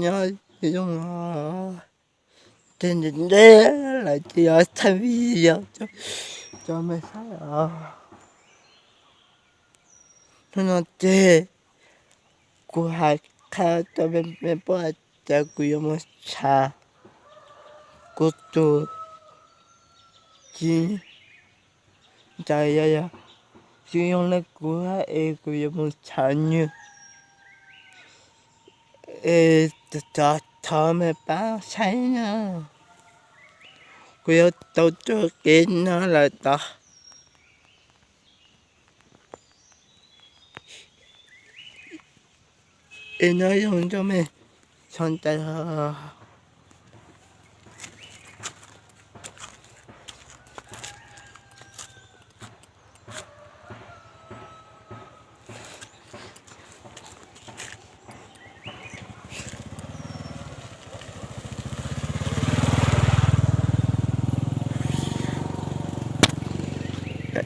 Nyob zoo, ces ntev ntev lawm ces yuav thaij video coj mej saib os. Hnub no ces kuv hais qhia rau mej paub hais tias kuv yuav mus tsham kuv tus txiv ntxawm, yog yog tsis zoo li kuv es kuv yuav mus tsham nws. Es thov mej pab saib na, kuv yuav tau tuaj kev no lawm tod. Es nyob zoo cov mej sawv daws.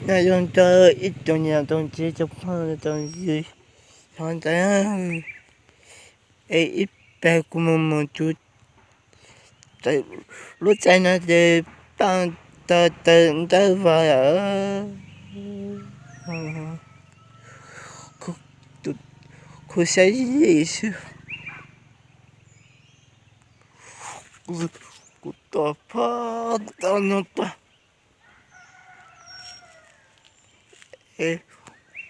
Nyob zoo rau ib tsoom niam tsoom txiv tsoom phooj tsoom ywg sawv daws, es ib pliag kuv mus mus tsuv lub txaj no ces paj taw taw ntab vas lawm, khuv saib zim xwb. Kuv tos phab tau no tag,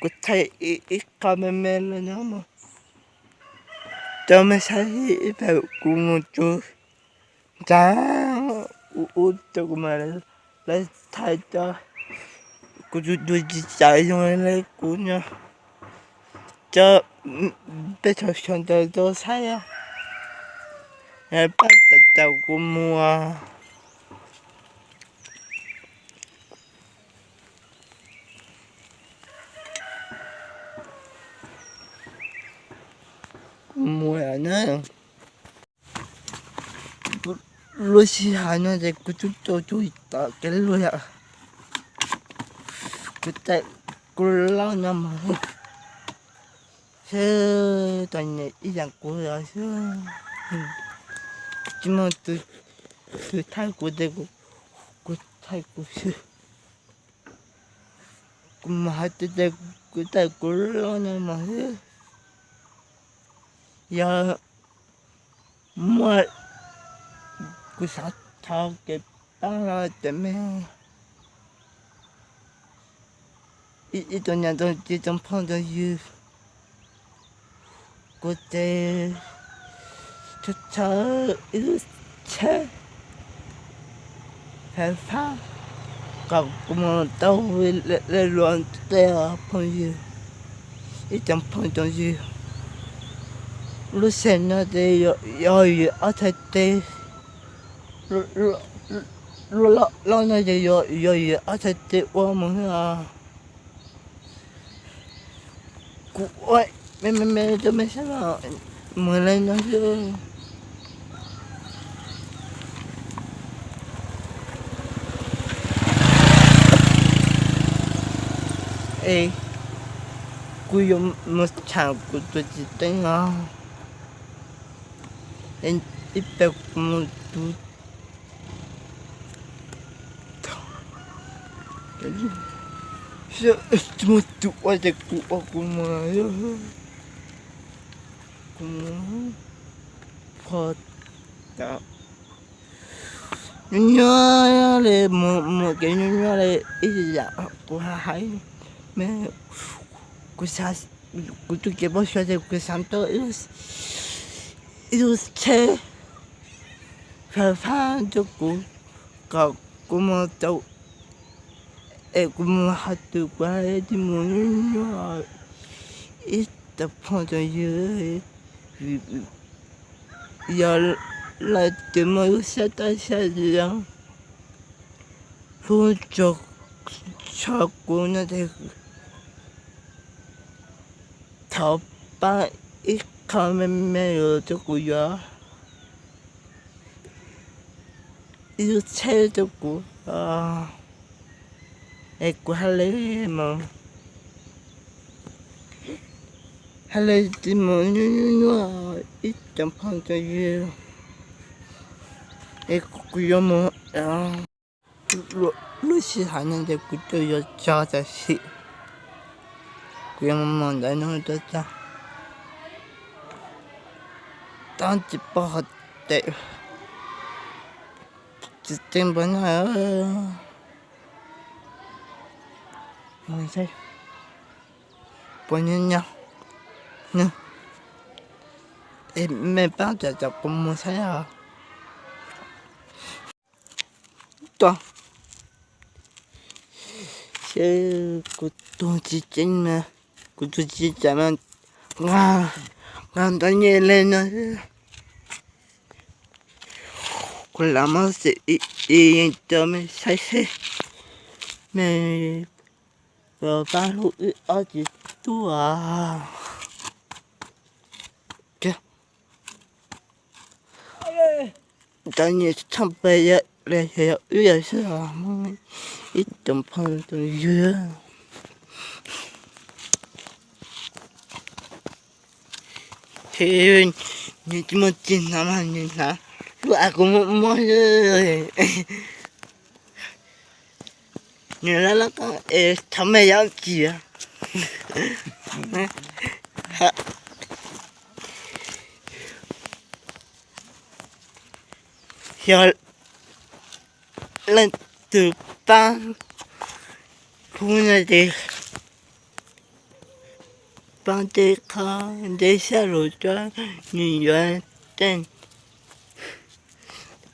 kuv thaij ib qho me me li no mus rau mej saib ib pliag kuv mus tsuv ntxav ub ub rau kuv mam li thaij rau kuv tus txiv ntxawm zoo li kuv no rau peb sawv daws tau saib, pab tau kuv mus. Kuv mus lawm na. Lub sij hawm no ces kuv twb tau tsuj tom kev luag yom. Kuv thaij kuv laub no mas seb tau nyiam ib yam kuv los xwb, tsis muaj tus thaij kuv ces kuv thaij kuv xwb. Kuv mus hais tias kuv thaij kuv laub no mas xwb, yog muaj kuv xav thov kev pab los ces mej ib tsoom niam tsoom txiv tsoom phooj tsoom ywg, kuv ces txhawb ib lub tsheb fais fab kom kuv mus tau lawm luag tej phooj ywg, ib tsoom phooj tsoom ywg. Lub tsheb no ces yog yim ob txhais tes, lub no ces yog yim ob txhais tes ua mus os. Kuv ua me me me rau mej saib os, mus li no xwb. Es kuv yuav mus tsham kuv tus txiv teeb os. Ib pliag kuv mus tsuv tsis muaj tus ua ces kuv ua kuv mus, kuv mus pho tau nyob nyob li, mus mus kev nyob nyob li ib yam kuv hais, kuv, kuv tus kev pab suav ces kuv xav tau ib lub tsheb fais fab rau kuv kom kuv mus tau, es kuv mus hais tus kuv hais tias mus nyob nyob ib tsoom phooj tsoom ywg, yog leej twg muaj lub siab tab siab zoo hlub tshua kuv no ces thov pab ib qho me me rau kuv yuav ib lub tsheb rau kuv, es kuv hais li mus. Hais li tsis mus nyuaj nyuaj nyuaj ib cov phooj cov ywg, es kuv yuav mus lub sij hawm no ces kuv twb yuav tso tam sim, kuv yuav mus ntawd no rau tag, tab tsis pom hov tes, tsis tseeb npag no. Puas nyob nyob es mej pab tam tam kuv mus saib os. Tuaj, seb kuv tus tsis tseeb mas, kuv tus tsis tseeb mas nqa, nqa ntawv nyem li no. Kuv lam muab xim ib ib rau mej saib seb mej puas pab hlub wb ob txiv tub. Ntawv nyem tshaj plaws li, yog wb yog xwb os, ib tsoom phooj tsoom ywg. Ces nws tsis muaj txij hnav mas nws hnav lub av kuv muab muab. Nws lab lab koj es thov mej yog tsis yog leej twg pab hlub no ces pab tej qhov ntev sab lus rau nws yuav tej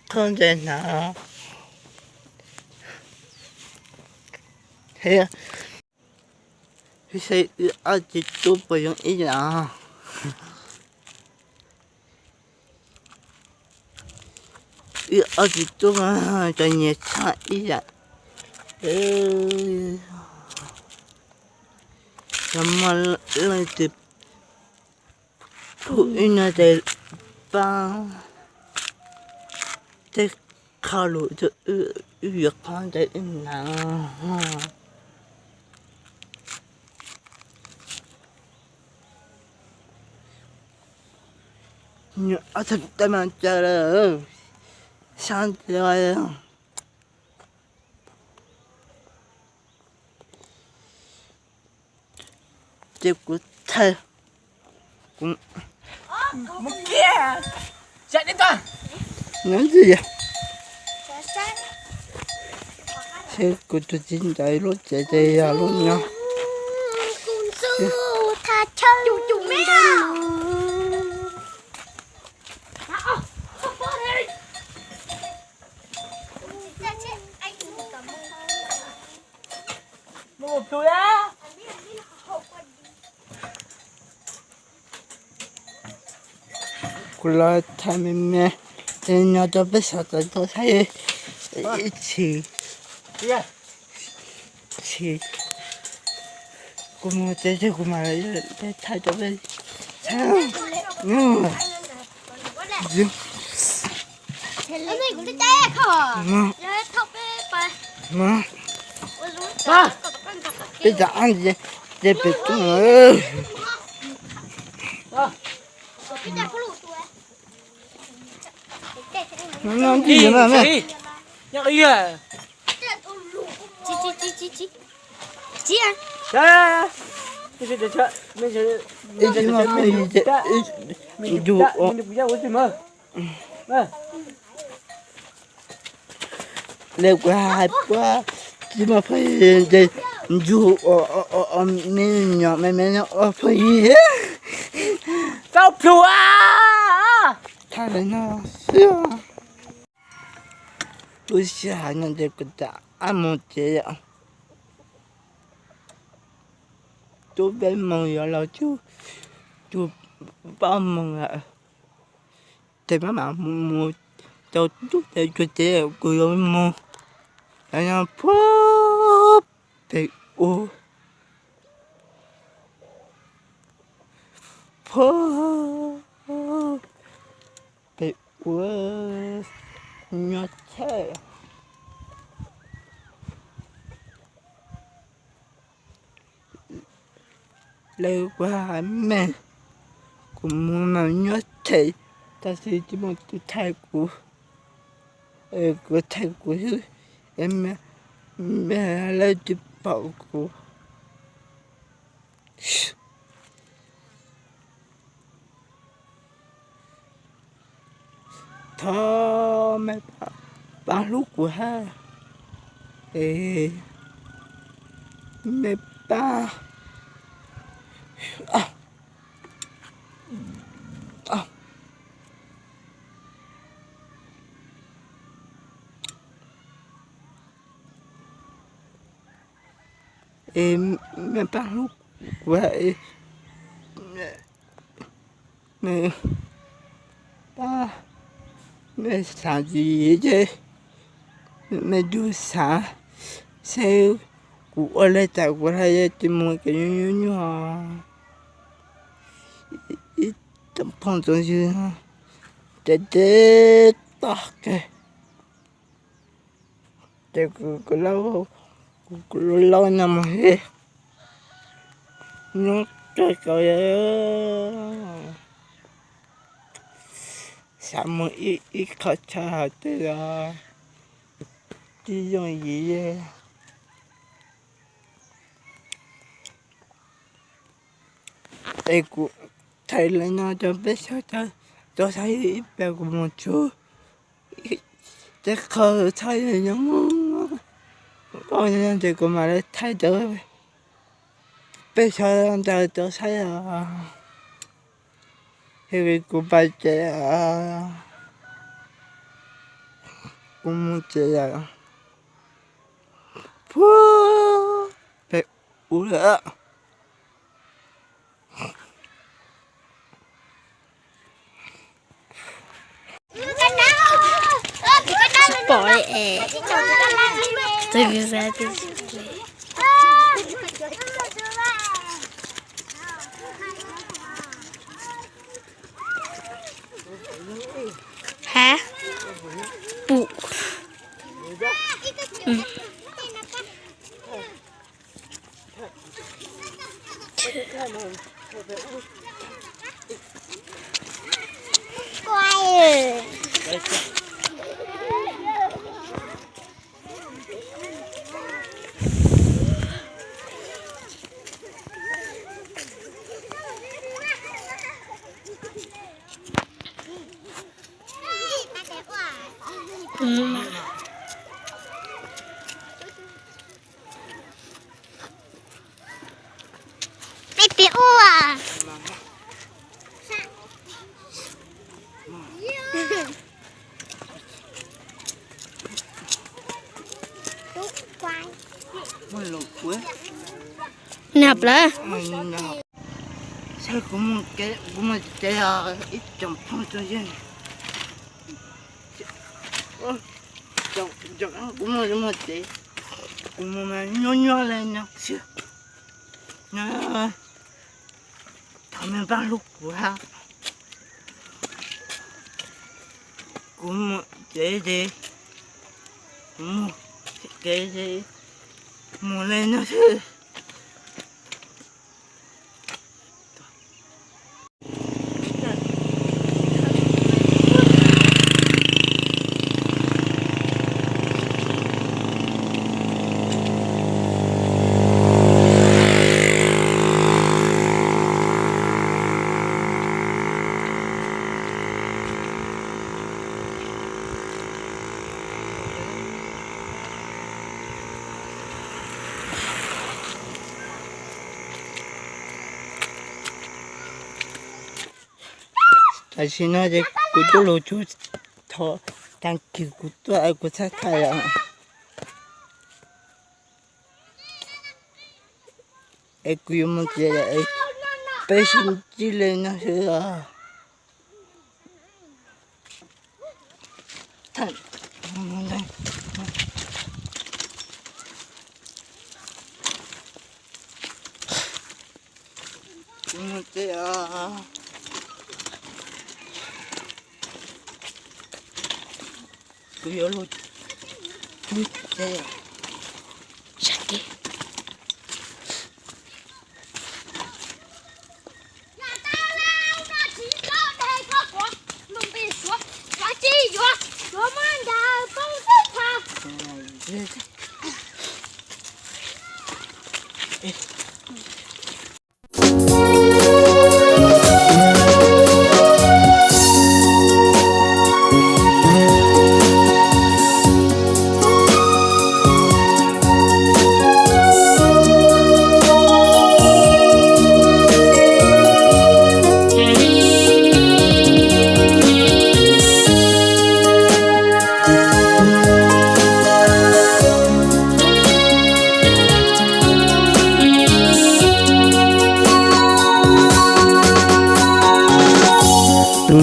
qhov ntawd hnav. Thiab wb saib wb ob txiv tub puas zoo ib yam. Wb ob txiv tub mas cov nyias tshaj ib yam. Yog muaj leej twg pab wb no ces pab tej qhov lus rau wb, wb yuav qhov ntawd wb hnav. Ob txog tev mas caw lawm, sab ntawd. Ces kuv thaij, kuv nyob ntxij, seb kuv tus txiv ntawd lub tsev ces yog lub nyob. Kuv los thaij me me, ces nyob rau peb sawv daws tau saib ib txhis. Txhis kuv mus tsev, kuv mam thaij rau peb saib. Peb cov ab ces pem toj. No ntij no me. Ib tsis muaj phooj ywg ces ntsug. Li kuv hais puab, tsis muaj phooj ywg ces ntsug me nyuam me me ua phooj ywg. Tau plhuav. Thaij li no xwb. Lub sij hawm no ces kuv rov qab mus tsev yom. Twb peb moos yuav los txog, twb plaub moos lawm. Ces maj mam mus tau tub ces tsuas ces kuv yuav mus, lawv nyob puag pem ub, puag pem ub nyob tshaj. Lawv kuj hais mej, Kuv mus mas nyuaj them, tab sis tsis muaj tus thaij kuv, kuv thaij kuv xwb, me, me lawv tsis pom kuv. Thov me pab hlub kuv hab, es me pab, es me pab hlub kuv, me pab, me xav ntsis ces me tub xav seb kuv ua li cas kuv haj yog tsis mus kev nyuaj nyuaj, ib tsoom phooj tsoom ywg, ces ces tog kawg. Ces kuv, kuv laub, kuv laub no mus li, nyob kawg kawg, xav mus ib qho chaw hauv twg los tsis yooj yim. Es kuv thaij li no rau peb sawv daws tau saib ib pliag kuv mus txog tej qho txhob yog nyob ces kuv mam li thaij rau peb sawv daws tau saib os. Yog li kuv pais tsev, kuv mus tsev lawm. Puag pem ub lawm. Tsis pom li es. Hab pum. Peb pib ua. Nab plawv. Saib kuv mus tsev os ib tsoom phooj tsoom ywg. Kuv mus, mus tsev, kuv mus mas nyuaj nyuaj li no xwb. Thov mej pab hlub kuv hab. Kuv mus tsev ces, kuv mus kev ces mus li no xwb. Tam sim no ces kuv coj los tsuag thov tag kis kuv tuaj es kuv txhaj thaij os. Es kuv yuav mus tsev lawm, peb sib ntsib li no xwb os. Kuv mus tsev os. Kuv yuav los tsev. Sab kev. Tu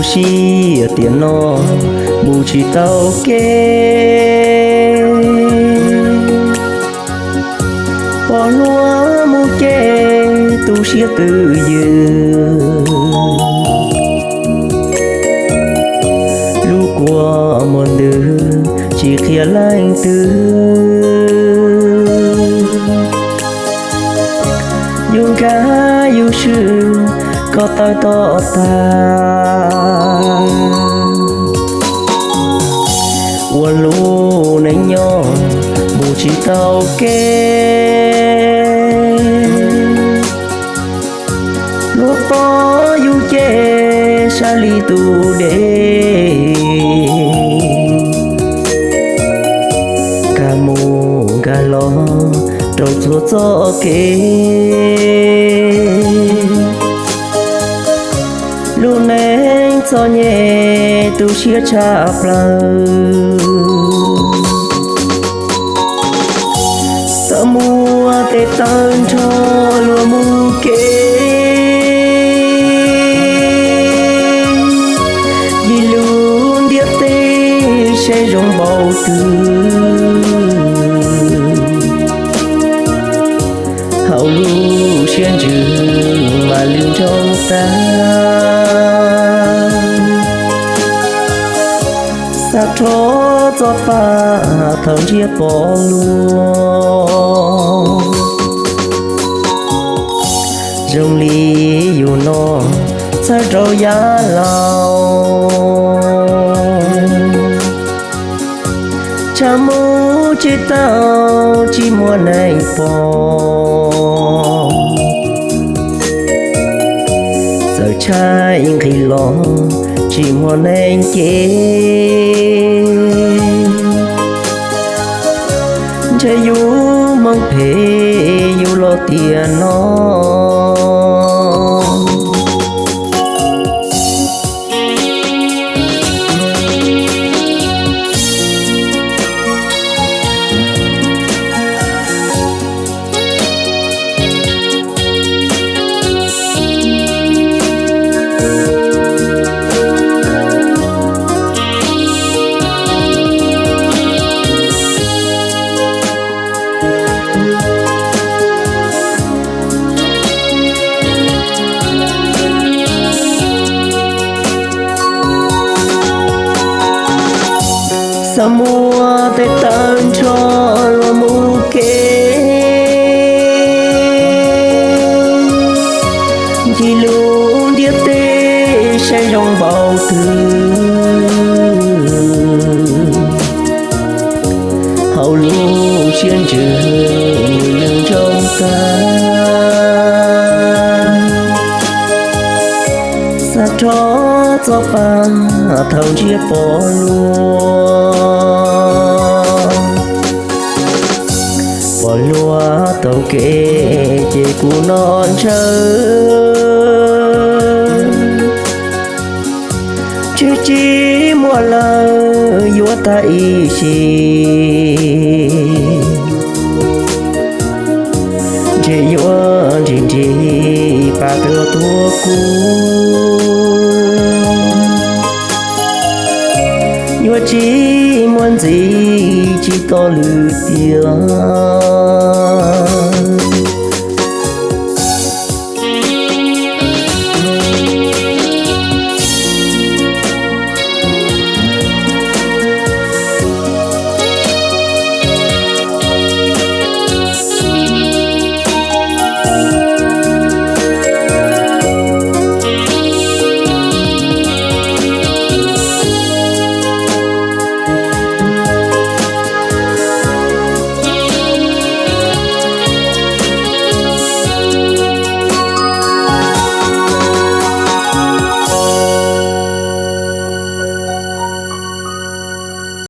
siab tiam no mus tsis tau kev, pom luag mus ces tu siab twj ywm. Lub kua muag ntws tsis qhia leej twg, yus nkag yus swm kom tawg to tag. Ua lub neej nyob mus tsis tau kev, luag pom yus ces sab li tus dej, nkag mus nkag los rau txhua txoj kev. Lub neej txom nyem tu siab tshaj plaws, txawm muaj tes taw nrho luag mus kev, vim lub ntiaj teb saib zoo npaum twg. Hauv lub siab ntsws mas lwj ntsoo tag, xav rho txoj paj thaum ntsiab pom luag. Zoo li yus no txhawj rau yav laus, tshav mus tsis tau tsis muaj neeg pom, txawm tshaib nqhis los tsis muaj neeg cem. Ntshe yus hmoov phem yus los tiam no. Xav muaj tes taw nrho luag mus kev, ncig lub ntiaj teb saib zoo npaum twg. Hauv lub siab ntsws lwj ntsoo tag, xav rho txoj paj thaum ntsiab pom luag. Pom luag taug kev ces kuv noj ntshaw, tsis tsis muaj lawm yuav tag ib sim. Ntshe yuav nrig nrig pas tuaj tuaj kuv, yuav tsis muaj ntxiv tsis tau lwm tiam.